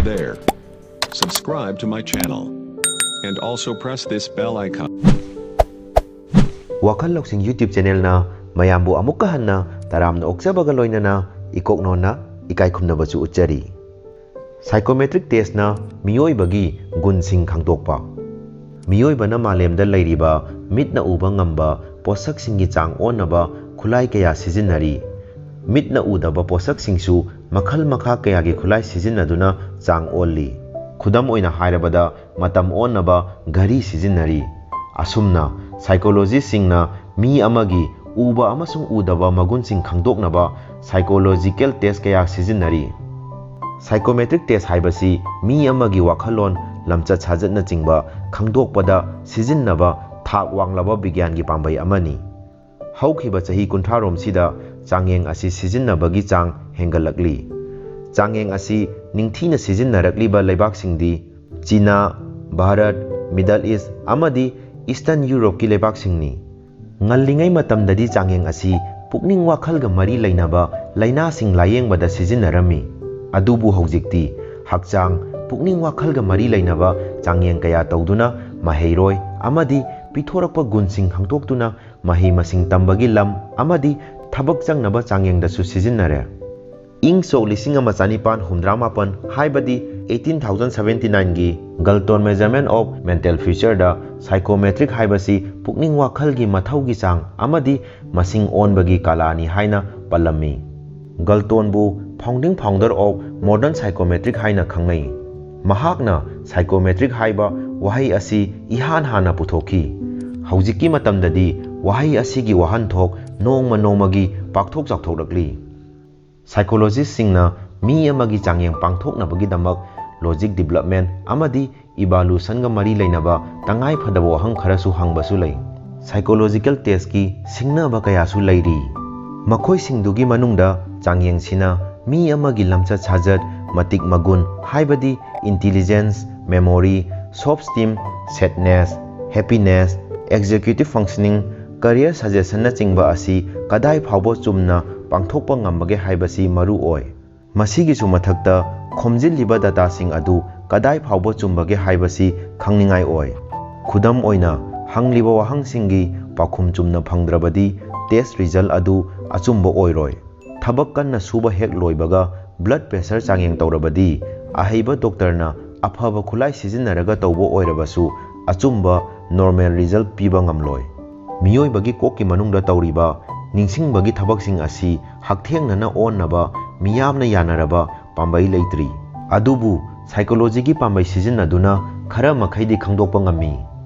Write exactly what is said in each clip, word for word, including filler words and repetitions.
there. Subscribe to my channel. And also press this bell icon. ꯋꯥꯈꯜ ꯂꯧꯁꯤꯡ YouTube channelꯅ ꯃꯌꯥꯝꯕꯨ ꯑꯃꯨꯛꯀ ꯍꯟꯅ ꯇꯔꯥꯝꯅ ꯑꯣꯛꯆꯕꯒ ꯂꯣꯏꯅꯅ ꯏꯀꯣꯛꯅꯣꯟꯅ ꯏꯀꯥꯏ ꯈꯨꯝꯅꯕꯁꯨ ꯎꯠꯆꯔꯤ꯫ Psychometric testꯅ ꯃꯤꯑꯣꯏꯕꯒꯤ ꯒꯨꯟꯁꯤꯡ ꯈꯪꯗꯣꯛꯄ꯫ ꯃꯤꯑꯣꯏꯕꯅ ꯃꯥꯂꯦꯝꯗ ꯂꯩꯔꯤꯕ ꯃꯤꯠꯅ ꯎꯕ ꯉꯝꯕ ꯄꯣꯠꯁꯛꯁꯤꯡꯒꯤ ꯆꯥꯡ ꯑꯣꯟꯅꯕ ꯈꯨꯠꯂꯥꯏ ꯀꯌꯥ ꯁꯤꯖꯤꯟꯅꯔꯤ꯫ ꯃꯤꯠꯅ ꯎꯗꯕ ꯄꯣꯠꯁꯛꯁꯤꯡꯁꯨ ꯃꯈꯜ ꯃꯈꯥ ꯀꯌꯥꯒꯤ ꯈꯨꯠꯂꯥꯏ ꯁꯤꯖꯤꯟꯅꯗꯨꯅ ꯆꯥꯡ ꯑꯣꯜꯂꯤ꯫ ꯈꯨꯗꯝ ꯑꯣꯏꯅ ꯍꯥꯏꯔꯕꯗ, ꯃꯇꯝ ꯑꯣꯟꯅꯕ ꯘꯔꯤ ꯁꯤꯖꯤꯟꯅꯔꯤ꯫ ꯑꯁꯨꯝꯅ, psychologistꯁꯤꯡꯅ ꯃꯤ ꯑꯃꯒꯤ ꯎꯕ ꯑꯃꯁꯨꯡ ꯎꯗꯕ ꯃꯒꯨꯟꯁꯤꯡ ꯈꯪꯗꯣꯛꯅꯕ psychological test ꯀꯌꯥ ꯁꯤꯖꯤꯟꯅꯔꯤ꯫ Psychometric test ꯍꯥꯏꯕꯁꯤ ꯃꯤ ꯑꯃꯒꯤ ꯋꯥꯈꯜꯂꯣꯟ, ꯂꯝꯆꯠ ꯁꯥꯖꯠꯅꯆꯤꯡꯕ ꯈꯪꯗꯣꯛꯄꯗ ꯁꯤꯖꯤꯟꯅꯕ ꯊꯥꯛ ꯋꯥꯡꯂꯕ ꯕꯤꯒ꯭ꯌꯥꯟꯒꯤ ꯄꯥꯝꯕꯩ ꯑꯃꯅꯤ꯫ ꯍꯧꯈꯤꯕ ꯆꯍꯤ ꯀꯨꯟꯊ꯭ꯔꯥ ꯔꯣꯝꯁꯤꯗ ꯆꯥꯡꯌꯦꯡ ꯑꯁꯤ ꯁꯤꯖꯤꯟꯅꯕꯒꯤ ꯆꯥꯡ ꯍꯦꯟꯒꯠꯂꯛꯂꯤ꯫ ꯆꯥꯡꯌꯦꯡ ꯑꯁꯤ ꯅꯤꯡꯊꯤꯅ ꯁꯤꯖꯤꯟꯅꯔꯛꯂꯤꯕ ꯂꯩꯕꯥꯛꯁꯤꯡꯗꯤ ꯆꯤꯅꯥ, ꯚꯥꯔꯠ, Middle East ꯑꯃꯗꯤ Eastern Europeꯀꯤ ꯂꯩꯕꯥꯛꯁꯤꯡꯅꯤ꯫ ꯉꯜꯂꯤꯉꯩ ꯃꯇꯝꯗꯗꯤ ꯆꯥꯡꯌꯦꯡ ꯑꯁꯤ ꯄꯨꯛꯅꯤꯡ ꯋꯥꯈꯜꯒ ꯃꯔꯤ ꯂꯩꯅꯕ ꯂꯥꯏꯅꯥꯁꯤꯡ ꯂꯥꯌꯦꯡꯕꯗ ꯁꯤꯖꯤꯟꯅꯔꯝꯃꯤ꯫ ꯑꯗꯨꯕꯨ ꯍꯧꯖꯤꯛꯇꯤ ꯍꯛꯆꯥꯡ, ꯄꯨꯛꯅꯤꯡ ꯋꯥꯈꯜꯒ ꯃꯔꯤ ꯂꯩꯅꯕ ꯆꯥꯡꯌꯦꯡ ꯀꯌꯥ ꯇꯧꯗꯨꯅ ꯃꯍꯩꯔꯣꯏ ꯑꯃꯗꯤ ꯄꯤꯊꯣꯔꯛꯄ ꯒꯨꯟꯁꯤꯡ ꯈꯪꯗꯣꯛꯇꯨꯅ ꯃꯍꯩ ꯃꯁꯤꯡ ꯇꯝꯕꯒꯤ ꯂꯝ ꯑꯃꯗꯤ ꯊꯕꯛ ꯆꯪꯅꯕ ꯆꯥꯡꯌꯦꯡꯗꯁꯨ ꯁꯤꯖꯤꯟꯅꯔꯦ꯫ ꯏꯪ ꯁꯣꯛ ꯂꯤꯁꯤꯡ ꯑꯃ ꯆꯅꯤꯄꯥꯟ ꯍꯨꯝꯗ꯭ꯔꯥ ꯃꯥꯄꯟ, ꯍꯥꯏꯕꯗꯤ eighteen thousand seventy nineꯒꯤ Galton Measurement of Mental Featureꯗ psychometric ꯍꯥꯏꯕꯁꯤ ꯄꯨꯛꯅꯤꯡ ꯋꯥꯈꯜꯒꯤ ꯃꯊꯧꯒꯤ ꯆꯥꯡ ꯑꯃꯗꯤ ꯃꯁꯤꯡ ꯑꯣꯟꯕꯒꯤ ꯀꯂꯥꯅꯤ ꯍꯥꯏꯅ ꯄꯜꯂꯝꯃꯤ꯫ ꯒꯜꯇꯣꯟꯕꯨ founding founder of modern psychometric ꯍꯥꯏꯅ ꯈꯪꯅꯩ꯫ ꯃꯍꯥꯛꯅ psychometric ꯍꯥꯏꯕ ꯋꯥꯍꯩ ꯑꯁꯤ ꯏꯍꯥꯟ ꯍꯥꯟꯅ ꯄꯨꯊꯣꯛꯈꯤ꯫ ꯍꯧꯖꯤꯛꯀꯤ ꯃꯇꯝꯗꯗꯤ ꯋꯥꯍꯩ ꯑꯁꯤꯒꯤ ꯋꯥꯍꯟꯊꯣꯛ ꯅꯣꯡꯃ ꯅꯣꯡꯃꯒꯤ ꯄꯥꯛꯊꯣꯛ ꯆꯥꯎꯊꯣꯛꯂꯛꯂꯤ꯫ Psychologistꯁꯤꯡꯅ ꯃꯤ ꯑꯃꯒꯤ ꯆꯥꯡꯌꯦꯡ ꯄꯥꯡꯊꯣꯛꯅꯕꯒꯤꯗꯃꯛ logic development ꯑꯃꯗꯤ evolutionꯒ ꯃꯔꯤ ꯂꯩꯅꯕ ꯇꯉꯥꯏ ꯐꯗꯕ ꯋꯥꯍꯪ ꯈꯔꯁꯨ ꯍꯪꯕꯁꯨ ꯂꯩ꯫ Psychological testꯀꯤ ꯁꯤꯡꯅꯕ ꯀꯌꯥꯁꯨ ꯂꯩꯔꯤ꯫ ꯃꯈꯣꯏꯁꯤꯡꯗꯨꯒꯤ ꯃꯅꯨꯡꯗ ꯆꯥꯡꯌꯦꯡꯁꯤꯅ ꯃꯤ ꯑꯃꯒꯤ ꯂꯝꯆꯠ ꯁꯥꯖꯠ, ꯃꯇꯤꯛ ꯃꯒꯨꯟ, ꯍꯥꯏꯕꯗꯤ intelligence, memory, soft skill, sadness, happiness, executive functioning, career suggestionꯅꯆꯤꯡꯕ ꯑꯁꯤ ꯀꯗꯥꯏ ꯐꯥꯎꯕ ꯆꯨꯝꯅ ꯄꯥꯡꯊꯣꯛꯄ ꯉꯝꯕꯒꯦ ꯍꯥꯏꯕꯁꯤ ꯃꯔꯨ ꯑꯣꯏ꯫ ꯃꯁꯤꯒꯤꯁꯨ ꯃꯊꯛꯇ, ꯈꯣꯝꯖꯤꯜꯂꯤꯕ ꯗꯇꯥꯁꯤꯡ ꯑꯗꯨ ꯀꯗꯥꯏ ꯐꯥꯎꯕ ꯆꯨꯝꯕꯒꯦ ꯍꯥꯏꯕꯁꯤ ꯈꯪꯅꯤꯡꯉꯥꯏ ꯑꯣꯏ꯫ ꯈꯨꯗꯝ ꯑꯣꯏꯅ, ꯍꯪꯂꯤꯕ ꯋꯥꯍꯪꯁꯤꯡꯒꯤ ꯄꯥꯎꯈꯨꯝ ꯆꯨꯝꯅ ꯐꯪꯗ꯭ꯔꯕꯗꯤ, ꯇꯦꯁ ꯔꯤꯖꯜ ꯑꯗꯨ ꯑꯆꯨꯝꯕ ꯑꯣꯏꯔꯣꯏ꯫ ꯊꯕꯛ ꯀꯟꯅ ꯁꯨꯕ ꯍꯦꯛ ꯂꯣꯏꯕꯒ ꯕ꯭ꯂꯗ ꯄ꯭ꯔꯦꯁꯔ ꯆꯥꯡꯌꯦꯡ ꯇꯧꯔꯕꯗꯤ, ꯑꯍꯩꯕ ꯗꯣꯛꯇꯔꯅ ꯑꯐꯕ ꯈꯨꯠꯂꯥꯏ ꯁꯤꯖꯤꯟꯅꯔꯒ ꯇꯧꯕ ꯑꯣꯏꯔꯕꯁꯨ, ꯑꯆꯨꯝꯕ ꯅꯣꯔꯃꯦꯜ ꯔꯤꯖꯜ ꯄꯤꯕ ꯉꯝꯂꯣꯏ꯫ ꯃꯤꯑꯣꯏꯕꯒꯤ ꯀꯣꯛꯀꯤ ꯃꯅꯨꯡꯗ ꯇꯧꯔꯤꯕ ꯅꯤꯡꯁꯤꯡꯕꯒꯤ ꯊꯕꯛꯁꯤꯡ ꯑꯁꯤ ꯍꯛꯊꯦꯡꯅꯅ ꯑꯣꯟꯅꯕ ꯃꯤꯌꯥꯝꯅ ꯌꯥꯅꯔꯕ ꯄꯥꯝꯕꯩ ꯂꯩꯇ꯭ꯔꯤ꯫ ꯑꯗꯨꯕꯨ ꯁꯥꯏꯀꯣꯂꯣꯖꯤꯒꯤ ꯄꯥꯝꯕꯩ ꯁꯤꯖꯤꯟꯅꯗꯨꯅ ꯈꯔ ꯃꯈꯩꯗꯤ ꯈꯪꯗꯣꯛꯄ ꯉꯝꯃꯤ꯫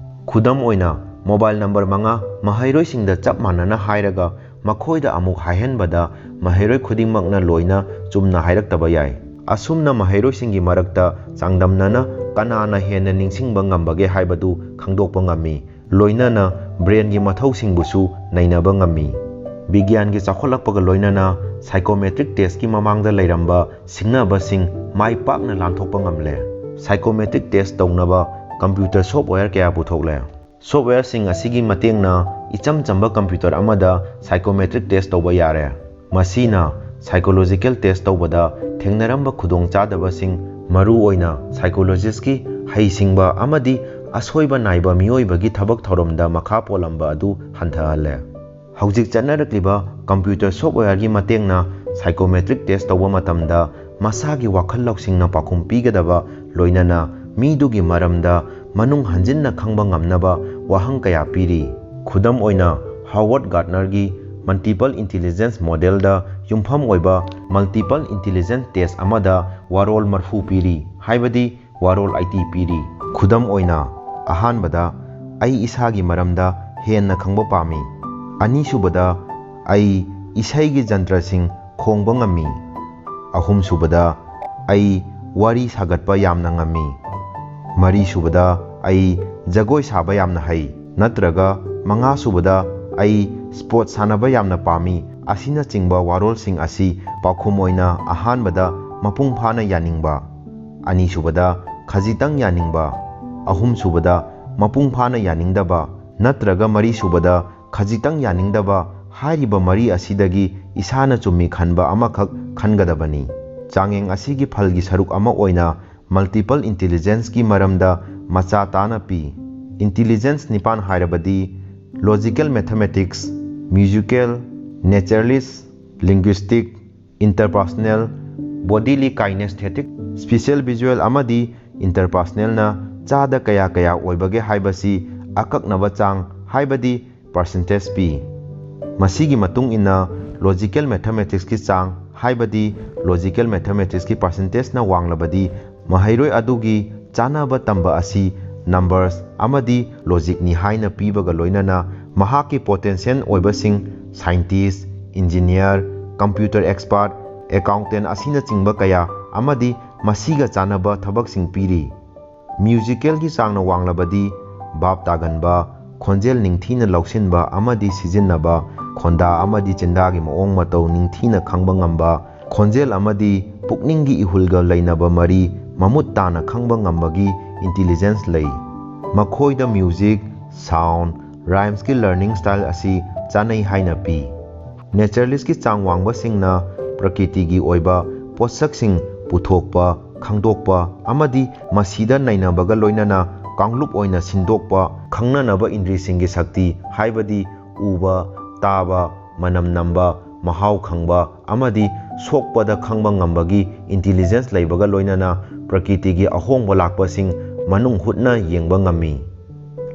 ꯈꯨꯗꯝ ꯑꯣꯏꯅ, ꯃꯣꯕꯥꯏꯜ ꯅꯝꯕꯔ ꯃꯉꯥ ꯃꯍꯩꯔꯣꯏꯁꯤꯡꯗ ꯆꯞ ꯃꯥꯟꯅꯅ ꯍꯥꯏꯔꯒ, ꯃꯈꯣꯏꯗ ꯑꯃꯨꯛ ꯍꯥꯏꯍꯟꯕꯗ ꯃꯍꯩꯔꯣꯏ ꯈꯨꯗꯤꯡꯃꯛꯅ ꯂꯣꯏꯅ ꯆꯨꯝꯅ ꯍꯥꯏꯔꯛꯇꯕ ꯌꯥꯏ꯫ ꯑꯁꯨꯝꯅ ꯃꯍꯩꯔꯣꯏꯁꯤꯡꯒꯤ ꯃꯔꯛꯇ ꯆꯥꯡꯗꯝꯅꯅ ꯀꯅꯥꯅ ꯍꯦꯟꯅ ꯅꯤꯡꯁꯤꯡꯕ ꯉꯝꯕꯒꯦ ꯍꯥꯏꯕꯗꯨ ꯈꯪꯗꯣꯛꯄ ꯉꯝꯃꯤ꯫ ꯂꯣꯏꯅꯅ ꯕ꯭ꯔꯦꯟꯒꯤ ꯃꯊꯧꯁꯤꯡꯕꯨꯁꯨ ꯅꯩꯅꯕ ꯉꯝꯃꯤ꯫ ꯕꯤꯒ꯭ꯌꯥꯟꯒꯤ ꯆꯥꯎꯈꯠꯂꯛꯄꯒ ꯂꯣꯏꯅꯅ ꯁꯥꯏꯀꯣꯃꯦꯇ꯭ꯔꯤꯛ ꯇꯦꯁꯀꯤ ꯃꯃꯥꯡꯗ ꯂꯩꯔꯝꯕ ꯁꯤꯡꯅꯕꯁꯤꯡ ꯃꯥꯏ ꯄꯥꯛꯅ ꯂꯥꯟꯊꯣꯛꯄ ꯉꯝꯂꯦ꯫ ꯁꯥꯏꯀꯣꯃꯦꯇ꯭ꯔꯤꯛ ꯇꯦꯁ ꯇꯧꯅꯕ ꯀꯝꯄ꯭ꯌꯨꯇꯔ ꯁꯣꯞꯋꯦꯌꯔ ꯀꯌꯥ ꯄꯨꯊꯣꯛꯂꯦ꯫ ꯁꯣꯞꯋꯦꯌꯔꯁꯤꯡ ꯑꯁꯤꯒꯤ ꯃꯇꯦꯡꯅ ꯏꯆꯝ ꯆꯝꯕ ꯀꯝꯄ꯭ꯌꯨꯇꯔ ꯑꯃꯗ ꯁꯥꯏꯀꯣꯃꯦꯇ꯭ꯔꯤꯛ ꯇꯦꯁ ꯇꯧꯕ ꯌꯥꯔꯦ꯫ ꯃꯁꯤꯅ ꯁꯥꯏꯀꯣꯂꯣꯖꯤꯀꯦꯜ ꯇꯦꯁ ꯇꯧꯕꯗ ꯊꯦꯡꯅꯔꯝꯕ ꯈꯨꯗꯣꯡꯆꯥꯗꯕꯁꯤꯡ, ꯃꯔꯨꯑꯣꯏꯅ ꯁꯥꯏꯀꯣꯂꯣꯖꯤꯁꯀꯤ ꯍꯩꯁꯤꯡꯕ ꯑꯃꯗꯤ ꯑꯁꯣꯏꯕ ꯅꯥꯏꯕ ꯃꯤꯑꯣꯏꯕꯒꯤ ꯊꯕꯛ ꯊꯧꯔꯝꯗ ꯃꯈꯥ ꯄꯣꯜꯂꯝꯕ ꯑꯗꯨ ꯍꯟꯊꯍꯜꯂꯦ꯫ ꯍꯧꯖꯤꯛ ꯆꯠꯅꯔꯛꯂꯤꯕ ꯀꯝꯄ꯭ꯌꯨꯇꯔ ꯁꯣꯞꯋꯦꯌꯔꯒꯤ ꯃꯇꯦꯡꯅ ꯁꯥꯏꯀꯣꯃꯦꯇ꯭ꯔꯤꯛ ꯇꯦꯁ ꯇꯧꯕ ꯃꯇꯝꯗ ꯃꯁꯥꯒꯤ ꯋꯥꯈꯜ ꯂꯧꯁꯤꯡꯅ ꯄꯥꯎꯈꯨꯝ ꯄꯤꯒꯗꯕ, ꯂꯣꯏꯅꯅ ꯃꯤꯗꯨꯒꯤ ꯃꯔꯝꯗ ꯃꯅꯨꯡ ꯍꯟꯖꯤꯟꯅ ꯈꯪꯕ ꯉꯝꯅꯕ ꯋꯥꯍꯪ ꯀꯌꯥ ꯄꯤꯔꯤ꯫ ꯈꯨꯗꯝ ꯑꯣꯏꯅ, ꯍꯥꯋꯔꯗ ꯒꯥꯔꯗꯅꯔꯒꯤ ꯃꯜꯇꯤꯄꯜ ꯏꯟꯇꯤꯂꯤꯖꯦꯟꯁ ꯃꯣꯗꯦꯜꯗ ꯌꯨꯝꯐꯝ ꯑꯣꯏꯕ ꯃꯜꯇꯤꯄꯜ ꯏꯟꯇꯤꯂꯤꯖꯦꯟꯁ ꯇꯦꯁ ꯑꯃꯗ ꯋꯥꯔꯣꯜ ꯃꯔꯐꯨ ꯄꯤꯔꯤ, ꯍꯥꯏꯕꯗꯤ ꯋꯥꯔꯣꯜ ꯑꯩꯠꯇꯤ ꯄꯤꯔꯤ꯫ ꯈꯨꯗꯝ ꯑꯣꯏꯅ, ꯑꯍꯥꯟꯕꯗ, ꯑꯩ ꯏꯁꯥꯒꯤ ꯃꯔꯝꯗ ꯍꯦꯟꯅ ꯈꯪꯕ ꯄꯥꯝꯃꯤ꯫ ꯑꯅꯤꯁꯨꯕꯗ, ꯑꯩ ꯏꯁꯩꯒꯤ ꯖꯟꯇ꯭ꯔꯁꯤꯡ ꯈꯣꯡꯕ ꯉꯝꯃꯤ꯫ ꯑꯍꯨꯝꯁꯨꯕꯗ, ꯑꯩ ꯋꯥꯔꯤ ꯁꯥꯒꯠꯄ ꯌꯥꯝꯅ ꯉꯝꯃꯤ꯫ ꯃꯔꯤꯁꯨꯕꯗ, ꯑꯩ ꯖꯒꯣꯏ ꯁꯥꯕ ꯌꯥꯝꯅ ꯍꯩ꯫ ꯅꯠꯇ꯭ꯔꯒ ꯃꯉꯥꯁꯨꯕꯗ, ꯑꯩ ꯁ꯭ꯄꯣꯔꯠꯁ ꯁꯥꯟꯅꯕ ꯌꯥꯝꯅ ꯄꯥꯝꯃꯤ꯫ ꯑꯁꯤꯅꯆꯤꯡꯕ ꯋꯥꯔꯣꯜꯁꯤꯡ ꯑꯁꯤ ꯄꯥꯎꯈꯨꯝ ꯑꯣꯏꯅ ꯑꯍꯥꯟꯕꯗ ꯃꯄꯨꯡ ꯐꯥꯅ ꯌꯥꯅꯤꯡꯕ, ꯑꯅꯤꯁꯨꯕꯗ ꯈꯖꯤꯛꯇꯪ ꯌꯥꯅꯤꯡꯕ, ꯑꯍꯨꯝꯁꯨꯕꯗ ꯃꯄꯨꯡ ꯐꯥꯅ ꯌꯥꯅꯤꯡꯗꯕ, ꯅꯠꯇ꯭ꯔꯒ ꯃꯔꯤꯁꯨꯕꯗ ꯈꯖꯤꯛꯇꯪ ꯌꯥꯅꯤꯡꯗꯕ ꯍꯥꯏꯔꯤꯕ ꯃꯔꯤ ꯑꯁꯤꯗꯒꯤ ꯏꯁꯥꯅ ꯆꯨꯝꯃꯤ ꯈꯟꯕ ꯑꯃꯈꯛ ꯈꯟꯒꯗꯕꯅꯤ꯫ ꯆꯥꯡꯌꯦꯡ ꯑꯁꯤꯒꯤ ꯐꯜꯒꯤ ꯁꯔꯨꯛ ꯑꯃ ꯑꯣꯏꯅ multiple intelligence ꯀꯤ ꯃꯔꯝꯗ ꯃꯆꯥ ꯇꯥꯅ ꯄꯤ꯫ Intelligence ꯅꯤꯄꯥꯟ ꯍꯥꯏꯔꯕꯗꯤ logical mathematics, musical, naturalist, linguistic, interpersonal, bodily kinesthetic, spatial visual ꯑꯃꯗꯤ interpersonal ꯅ ꯆꯥꯗ ꯀꯌꯥ ꯀꯌꯥ ꯑꯣꯏꯕꯒꯦ ꯍꯥꯏꯕꯁꯤ ꯑꯀꯛꯅꯕ ꯆꯥꯡ ꯍꯥꯏꯕꯗꯤ percentage ꯄꯤ꯫ ꯃꯁꯤꯒꯤ ꯃꯇꯨꯡ ꯏꯟꯅ logical mathematics ꯀꯤ ꯆꯥꯡ ꯍꯥꯏꯕꯗꯤ logical mathematics ꯀꯤ percentage ꯅ ꯋꯥꯡꯂꯕꯗꯤ ꯃꯍꯩꯔꯣꯏ ꯑꯗꯨꯒꯤ ꯆꯥꯅꯕ ꯇꯝꯕ ꯑꯁꯤ numbers ꯑꯃꯗꯤ logic ꯅꯤ ꯍꯥꯏꯅ ꯄꯤꯕꯒ ꯂꯣꯏꯅꯅ ꯃꯍꯥꯛꯀꯤ potential ꯑꯣꯏꯕꯁꯤꯡ scientist, engineer, computer expert, accountant ꯑꯁꯤꯅꯆꯤꯡꯕ ꯀꯌꯥ ꯑꯃꯗꯤ ꯃꯁꯤꯒ ꯆꯥꯅꯕ ꯊꯕꯛꯁꯤꯡ ꯄꯤꯔꯤ꯫ Musical ꯒꯤ ꯆꯥꯡꯅ ꯋꯥꯡꯂꯕꯗꯤ ꯚꯥꯞ ꯇꯥꯒꯟꯕ, ꯈꯣꯟꯖꯦꯜ ꯅꯤꯡꯊꯤꯅ ꯂꯧꯁꯤꯟꯕ ꯑꯃꯗꯤ ꯁꯤꯖꯤꯟꯅꯕ, ꯈꯣꯟꯗꯥ ꯑꯃꯗꯤ ꯆꯤꯟꯗꯥꯒꯤ ꯃꯑꯣꯡ ꯃꯇꯧ ꯅꯤꯡꯊꯤꯅ ꯈꯪꯕ ꯉꯝꯕ, ꯈꯣꯟꯖꯦꯜ ꯑꯃꯗꯤ ꯄꯨꯛꯅꯤꯡꯒꯤ ꯏꯍꯨꯜꯒ ꯂꯩꯅꯕ ꯃꯔꯤ ꯃꯃꯨꯠ ꯇꯥꯅ ꯈꯪꯕ ꯉꯝꯕꯒꯤ intelligence ꯂꯩ꯫ ꯃꯈꯣꯏꯗ music, sound, rhymes ꯀꯤ learning style ꯑꯁꯤ ꯆꯥꯅꯩ ꯍꯥꯏꯅ ꯄꯤ꯫ Naturalist ꯀꯤ ꯆꯥꯡ ꯋꯥꯡꯕꯁꯤꯡꯅ ꯄ꯭ꯔꯀꯤꯇꯤꯒꯤ ꯑꯣꯏꯕ ꯄꯣꯠꯁꯛꯁꯤꯡ ꯄꯨꯊꯣꯛꯄ, ꯈꯪꯗꯣꯛꯄ ꯑꯃꯗꯤ ꯃꯁꯤꯗ ꯅꯩꯅꯕꯒ ꯂꯣꯏꯅꯅ ꯀꯥꯡꯂꯨꯞ ꯑꯣꯏꯅ ꯁꯤꯟꯗꯣꯛꯄ, ꯈꯪꯅꯅꯕ ꯏꯟꯗ꯭ꯔꯤꯁꯤꯡꯒꯤ ꯁꯛꯇꯤ ꯍꯥꯏꯕꯗꯤ ꯎꯕ, ꯇꯥꯕ, ꯃꯅꯝ ꯅꯝꯕ, ꯃꯍꯥꯎ ꯈꯪꯕ ꯑꯃꯗꯤ ꯁꯣꯛꯄꯗ ꯈꯪꯕ ꯉꯝꯕꯒꯤ intelligence ꯂꯩꯕꯒ ꯂꯣꯏꯅꯅ ꯄ꯭ꯔꯀꯤꯇꯤꯒꯤ ꯑꯍꯣꯡꯕ ꯂꯥꯛꯄꯁꯤꯡ ꯃꯅꯨꯡ ꯍꯨꯠꯅ ꯌꯦꯡꯕ ꯉꯝꯃꯤ꯫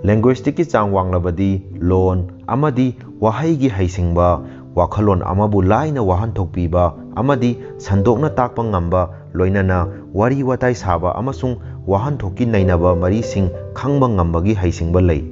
Linguistic ꯀꯤ ꯆꯥꯡ ꯋꯥꯡꯂꯕꯗꯤ ꯂꯣꯟ ꯑꯃꯗꯤ ꯋꯥꯍꯩꯒꯤ ꯍꯩꯁꯤꯡꯕ, ꯋꯥꯈꯜꯂꯣꯟ ꯑꯃꯕꯨ ꯂꯥꯏꯅ ꯋꯥꯍꯟꯊꯣꯛ ꯄꯤꯕ ꯑꯃꯗꯤ ꯁꯟꯗꯣꯛꯅ ꯇꯥꯛꯄ ꯉꯝꯕ, ꯂꯣꯏꯅꯅ ꯋꯥꯔꯤ ꯋꯥꯇꯥꯏ ꯁꯥꯕ ꯑꯃꯁꯨꯡ ꯋꯥꯍꯟꯊꯣꯛꯀꯤ ꯅꯩꯅꯕ ꯃꯔꯤꯁꯤꯡ ꯈꯪꯕ ꯉꯝꯕꯒꯤ ꯍꯩꯁꯤꯡꯕ ꯂꯩ꯫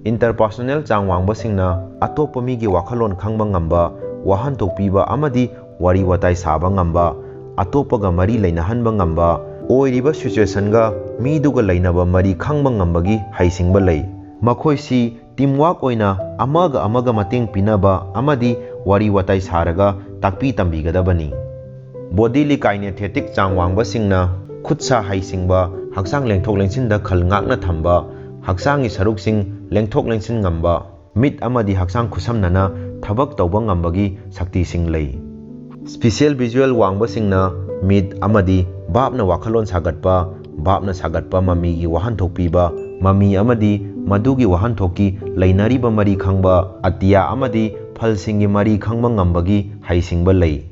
Interpersonal ꯆꯥꯡ ꯋꯥꯡꯕꯁꯤꯡꯅ ꯑꯇꯣꯞꯄ ꯃꯤꯒꯤ ꯋꯥꯈꯜꯂꯣꯟ ꯈꯪꯕ ꯉꯝꯕ, ꯋꯥꯍꯟꯊꯣꯛ ꯄꯤꯕ ꯑꯃꯗꯤ ꯋꯥꯔꯤ ꯋꯥꯇꯥꯏ ꯁꯥꯕ ꯉꯝꯕ, ꯑꯇꯣꯞꯄꯒ ꯃꯔꯤ ꯂꯩꯅꯍꯟꯕ ꯉꯝꯕ, ꯑꯣꯏꯔꯤꯕ situation ꯒ ꯃꯤꯗꯨꯒ ꯂꯩꯅꯕ ꯃꯔꯤ ꯈꯪꯕ ꯉꯝꯕꯒꯤ ꯍꯩꯁꯤꯡꯕ ꯂꯩ꯫ ꯃꯈꯣꯏꯁꯤ teamwork ꯑꯣꯏꯅ ꯑꯃꯒ ꯑꯃꯒ ꯃꯇꯦꯡ ꯄꯤꯅꯕ ꯑꯃꯗꯤ ꯋꯥꯔꯤ ꯋꯥꯇꯥꯏ ꯁꯥꯔꯒ ꯇꯥꯛꯄꯤ ꯇꯝꯕꯤꯒꯗꯕꯅꯤ꯫ Bodily kinesthetic ꯆꯥꯡ ꯋꯥꯡꯕꯁꯤꯡꯅ ꯈꯨꯠ ꯁꯥ ꯍꯩꯁꯤꯡꯕ, ꯍꯛꯆꯥꯡ ꯂꯦꯡꯊꯣꯛ ꯂꯦꯡꯁꯤꯟꯗ ꯈꯜ ꯉꯥꯛꯅ ꯊꯝꯕ, ꯍꯛꯆꯥꯡꯒꯤ ꯁꯔꯨꯛꯁꯤꯡ ꯂꯦꯡꯊꯣꯛ ꯂꯦꯡꯁꯤꯟ ꯉꯝꯕ, ꯃꯤꯠ ꯑꯃꯗꯤ ꯍꯛꯆꯥꯡ ꯈꯨꯠꯁꯝꯅꯅ ꯊꯕꯛ ꯇꯧꯕ ꯉꯝꯕꯒꯤ ꯁꯛꯇꯤꯁꯤꯡ ꯂꯩ꯫ Spatial visual ꯋꯥꯡꯕꯁꯤꯡꯅ ꯃꯤꯠ ꯑꯃꯗꯤ ꯚꯥꯞꯅ ꯋꯥꯈꯜꯂꯣꯟ ꯁꯥꯒꯠꯄ, ꯚꯥꯞꯅ ꯁꯥꯒꯠꯄ ꯃꯃꯤꯒꯤ ꯋꯥꯍꯟꯊꯣꯛ ꯄꯤꯕ, ꯃꯃꯤ ꯑꯃꯗꯤ ꯃꯗꯨꯒꯤ ꯋꯥꯍꯟꯊꯣꯛꯀꯤ ꯂꯩꯅꯔꯤꯕ ꯃꯔꯤ ꯈꯪꯕ, ꯑꯇꯤꯌꯥ ꯑꯃꯗꯤ ꯐꯜꯁꯤꯡꯒꯤ ꯃꯔꯤ ꯈꯪꯕ ꯉꯝꯕꯒꯤ ꯍꯩꯁꯤꯡꯕ ꯂꯩ꯫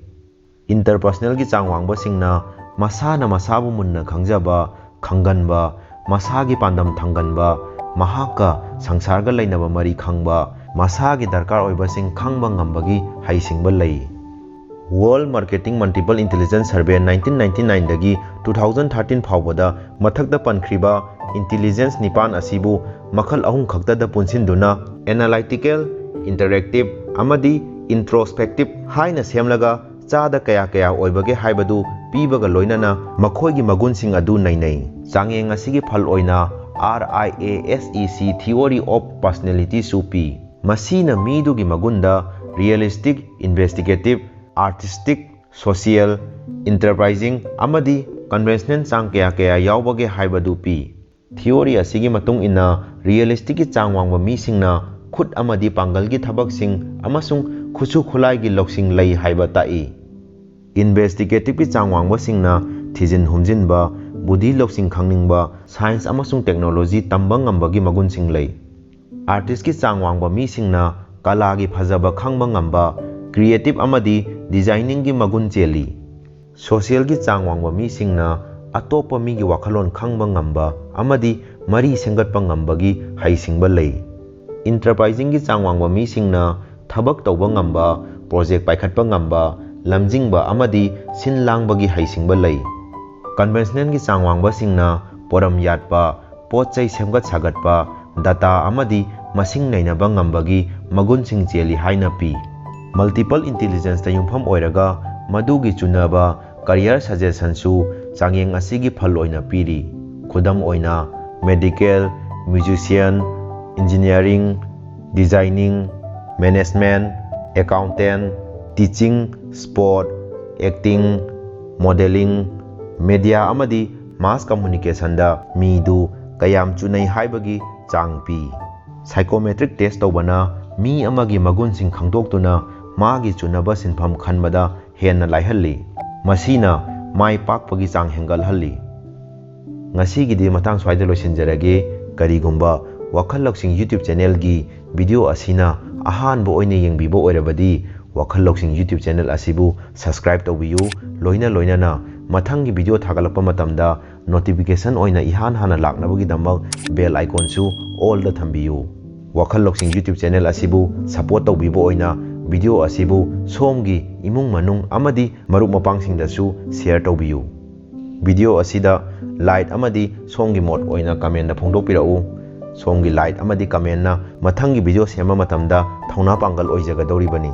ꯏꯟꯇꯔꯄꯔꯁꯅꯦꯜꯒꯤ ꯆꯥꯡ ꯋꯥꯡꯕꯁꯤꯡꯅ ꯃꯁꯥꯅ ꯃꯁꯥꯕꯨ ꯃꯨꯟꯅ ꯈꯪꯖꯕ, ꯈꯪꯒꯟꯕ, ꯃꯁꯥꯒꯤ ꯄꯥꯟꯗꯝ ꯊꯝꯒꯟꯕ, ꯃꯍꯥꯛꯀ ꯁꯪꯁꯥꯔꯒ ꯂꯩꯅꯕ ꯃꯔꯤ ꯈꯪꯕ, ꯃꯁꯥꯒꯤ ꯗꯔꯀꯥꯔ ꯑꯣꯏꯕꯁꯤꯡ ꯈꯪꯕ ꯉꯝꯕꯒꯤ ꯍꯩꯁꯤꯡꯕ ꯂꯩ꯫ World Marketing Multiple Intelligence Survey nineteen ninety-nine ꯗꯒꯤ two thousand thirteen ꯐꯥꯎꯕꯗ ꯃꯊꯛꯇ ꯄꯟꯈ꯭ꯔꯤꯕ ꯏꯟꯇꯤꯂꯤꯖꯦꯟꯁ ꯅꯤꯄꯥꯟ ꯑꯁꯤꯕꯨ ꯃꯈꯜ ꯑꯍꯨꯝ ꯈꯛꯇꯗ ꯄꯨꯟꯁꯤꯟꯗꯨꯅ, ꯑꯦꯅꯥꯂꯥꯏꯇꯤꯀꯦꯜ, ꯏꯟꯇꯔꯦꯛꯇꯤꯞ ꯑꯃꯗꯤ ꯏꯟꯇ꯭ꯔꯣꯁꯄꯦꯛꯇꯤꯞ ꯍꯥꯏꯅ ꯁꯦꯝꯂꯒ, ꯆꯥꯗ ꯀꯌꯥ ꯀꯌꯥ ꯑꯣꯏꯕꯒꯦ ꯍꯥꯏꯕꯗꯨ ꯄꯤꯕꯒ ꯂꯣꯏꯅꯅ ꯃꯈꯣꯏꯒꯤ ꯃꯒꯨꯟꯁꯤꯡ ꯑꯗꯨ ꯅꯩꯅꯩ꯫ ꯆꯥꯡꯌꯦꯡ ꯑꯁꯤꯒꯤ ꯐꯜ ꯑꯣꯏꯅ RIASEC Theory of Personality ꯁꯨ ꯄꯤ꯫ ꯃꯁꯤꯅ ꯃꯤꯗꯨꯒꯤ ꯃꯒꯨꯟꯗ ꯔꯤꯌꯦꯂꯤꯁꯇꯤꯛ, ꯏꯟꯚꯦꯁꯇꯤꯒꯦꯇꯤꯞ, ꯑꯥꯔꯇꯤꯁꯇꯤꯛ, ꯁꯣꯁꯤꯌꯦꯜ, ꯏꯟꯇꯔꯄ꯭ꯔꯥꯏꯖꯤꯡ ꯑꯃꯗꯤ ꯀꯟꯚꯦꯟꯁꯅꯦꯜ ꯆꯥꯡ ꯀꯌꯥ ꯀꯌꯥ ꯌꯥꯎꯕꯒꯦ ꯍꯥꯏꯕꯗꯨ ꯄꯤ꯫ ꯊꯤꯑꯣꯔꯤ ꯑꯁꯤꯒꯤ ꯃꯇꯨꯡ ꯏꯟꯅ, ꯔꯤꯌꯦꯂꯤꯁꯇꯤꯛꯀꯤ ꯆꯥꯡ ꯋꯥꯡꯕ ꯃꯤꯁꯤꯡꯅ ꯈꯨꯠ ꯑꯃꯗꯤ ꯄꯥꯡꯒꯜꯒꯤ ꯊꯕꯛꯁꯤꯡ ꯑꯃꯁꯨꯡ ꯈꯨꯠꯁꯨ ꯈꯨꯠꯂꯥꯏꯒꯤ ꯂꯧꯁꯤꯡ ꯂꯩ ꯍꯥꯏꯕ ꯇꯥꯛꯏ꯫ ꯏꯟꯚꯦꯁꯇꯤꯒꯦꯇꯤꯚꯀꯤ ꯆꯥꯡ ꯋꯥꯡꯕꯁꯤꯡꯅ ꯊꯤꯖꯤꯟ ꯍꯨꯝꯖꯤꯟꯕ, ꯕꯨꯙꯤ ꯂꯧꯁꯤꯡ ꯈꯪꯅꯤꯡꯕ, ꯁꯥꯏꯟꯁ ꯑꯃꯁꯨꯡ ꯇꯦꯛꯅꯣꯂꯣꯖꯤ ꯇꯝꯕ ꯉꯝꯕꯒꯤ ꯃꯒꯨꯟꯁꯤꯡ ꯂꯩ꯫ ꯑꯥꯔꯇꯤꯁꯀꯤ ꯆꯥꯡ ꯋꯥꯡꯕ ꯃꯤꯁꯤꯡꯅ ꯀꯂꯥꯒꯤ ꯐꯖꯕ ꯈꯪꯕ ꯉꯝꯕ, ꯀ꯭ꯔꯤꯌꯦꯇꯤꯚ ꯑꯃꯗꯤ ꯗꯤꯖꯥꯏꯅꯤꯡꯒꯤ ꯃꯒꯨꯟ ꯆꯦꯜꯂꯤ꯫ ꯁꯣꯁꯤꯌꯦꯜꯒꯤ ꯆꯥꯡ ꯋꯥꯡꯕ ꯃꯤꯁꯤꯡꯅ ꯑꯇꯣꯞꯄ ꯃꯤꯒꯤ ꯋꯥꯈꯜꯂꯣꯟ ꯈꯪꯕ ꯉꯝꯕ ꯑꯃꯗꯤ ꯃꯔꯤ ꯁꯦꯝꯒꯠꯄ ꯉꯝꯕꯒꯤ ꯍꯩꯁꯤꯡꯕ ꯂꯩ꯫ ꯏꯟꯇꯔꯄ꯭ꯔꯥꯏꯖꯤꯡꯒꯤ ꯆꯥꯡ ꯋꯥꯡꯕ ꯃꯤꯁꯤꯡꯅ ꯊꯕꯛ ꯇꯧꯕ ꯉꯝꯕ, ꯄ꯭ꯔꯣꯖꯦꯛ ꯄꯥꯏꯈꯠꯄ ꯉꯝꯕ, ꯂꯝꯖꯤꯡꯕ ꯑꯃꯗꯤ ꯁꯤꯟ ꯂꯥꯡꯕꯒꯤ ꯍꯩꯁꯤꯡꯕ ꯂꯩ꯫ ꯀꯟꯚꯦꯟꯁꯅꯦꯜꯒꯤ ꯆꯥꯡ ꯋꯥꯡꯕꯁꯤꯡꯅ ꯄꯣꯔꯝ ꯌꯥꯠꯄ, ꯄꯣꯠ ꯆꯩ ꯁꯦꯝꯒꯠ ꯁꯥꯒꯠꯄ, ꯗꯇꯥ ꯑꯃꯗꯤ ꯃꯁꯤꯡ ꯅꯩꯅꯕ ꯉꯝꯕꯒꯤ ꯃꯒꯨꯟꯁꯤꯡ ꯆꯦꯜꯂꯤ ꯍꯥꯏꯅ ꯄꯤ꯫ ꯃꯜꯇꯤꯄꯜ ꯏꯟꯇꯤꯂꯤꯖꯦꯟꯁꯇ ꯌꯨꯝꯐꯝ ꯑꯣꯏꯔꯒ ꯃꯗꯨꯒꯤ ꯆꯨꯅꯕ ꯀꯔꯤꯌꯔ ꯁꯖꯦꯁꯟꯁꯨ ꯆꯥꯡꯌꯦꯡ ꯑꯁꯤꯒꯤ ꯐꯜ ꯑꯣꯏꯅ ꯄꯤꯔꯤ꯫ ꯈꯨꯗꯝ ꯑꯣꯏꯅ, medical, musician, engineering, designing, management, accountant, teaching, sport, acting, modelling, media ꯑꯃꯗꯤ ꯃꯥꯁ ꯀꯝꯃ꯭ꯌꯨꯅꯤꯀꯦꯁꯟꯗ ꯃꯤꯗꯨ ꯀꯌꯥꯝ ꯆꯨꯅꯩ ꯍꯥꯏꯕꯒꯤ ꯆꯥꯡ ꯄꯤ꯫ ꯁꯥꯏꯀꯣꯃꯦꯇ꯭ꯔꯤꯛ ꯇꯦꯁ ꯇꯧꯕꯅ ꯃꯤ ꯑꯃꯒꯤ ꯃꯒꯨꯟꯁꯤꯡ ꯈꯪꯗꯣꯛꯇꯨꯅ ꯃꯥꯒꯤ ꯆꯨꯅꯕ ꯁꯤꯟꯐꯝ ꯈꯟꯕꯗ ꯍꯦꯟꯅ ꯂꯥꯏꯍꯜꯂꯤ꯫ ꯃꯁꯤꯅ ꯃꯥꯏ ꯄꯥꯛꯄꯒꯤ ꯆꯥꯡ ꯍꯦꯟꯒꯠꯍꯜꯂꯤ꯫ ꯉꯁꯤꯒꯤꯗꯤ ꯃꯇꯥꯡ ꯁ꯭ꯋꯥꯏꯗ ꯂꯣꯏꯁꯤꯟꯖꯔꯒꯦ꯫ ꯀꯔꯤꯒꯨꯝꯕ ꯋꯥꯈꯜ ꯂꯧꯁꯤꯡ YouTube ꯆꯦꯅꯦꯜꯒꯤ ꯚꯤꯗꯤꯑꯣ ꯑꯁꯤꯅ ꯑꯍꯥꯟꯕ ꯑꯣꯏꯅ ꯌꯦꯡꯕꯤꯕ ꯑꯣꯏꯔꯕꯗꯤ, ꯋꯥꯈꯜ ꯂꯧꯁꯤꯡ YouTube ꯆꯦꯅꯦꯜ ꯑꯁꯤꯕꯨ subscribe ꯇꯧꯕꯤꯌꯨ꯫ ꯂꯣꯏꯅ ꯂꯣꯏꯅꯅ ꯃꯊꯪꯒꯤ ꯚꯤꯗꯤꯑꯣ ꯊꯥꯒꯠꯂꯛꯄ ꯃꯇꯝꯗ notification ꯑꯣꯏꯅ ꯏꯍꯥꯟ ꯍꯥꯟꯅ ꯂꯥꯛꯅꯕꯒꯤꯗꯃꯛ bell iconꯁꯨ allꯗ ꯊꯝꯕꯤꯌꯨ꯫ ꯋꯥꯈꯜ ꯂꯧꯁꯤꯡ YouTube ꯆꯦꯅꯦꯜ ꯑꯁꯤꯕꯨ support ꯇꯧꯕꯤꯕ ꯑꯣꯏꯅ ꯚꯤꯗꯤꯑꯣ ꯑꯁꯤꯕꯨ ꯁꯣꯝꯒꯤ ꯏꯃꯨꯡ ꯃꯅꯨꯡ ꯑꯃꯗꯤ ꯃꯔꯨꯞ ꯃꯄꯥꯡꯁꯤꯡꯗꯁꯨ share ꯇꯧꯕꯤꯌꯨ꯫ ꯚꯤꯗꯤꯑꯣ ꯑꯁꯤꯗ like ꯑꯃꯗꯤ ꯁꯣꯝꯒꯤ ꯃꯣꯠ ꯑꯣꯏꯅ commentꯗ ꯐꯣꯡꯗꯣꯛꯄꯤꯔꯛꯎ꯫ ꯁꯣꯝꯒꯤ like ꯑꯃꯗꯤ commentꯅ ꯃꯊꯪꯒꯤ ꯚꯤꯗꯤꯑꯣ ꯁꯦꯝꯕ ꯃꯇꯝꯗ ꯊꯧꯅꯥ ꯄꯥꯡꯒꯜ ꯑꯣꯏꯖꯒꯗꯧꯔꯤꯕꯅꯤ꯫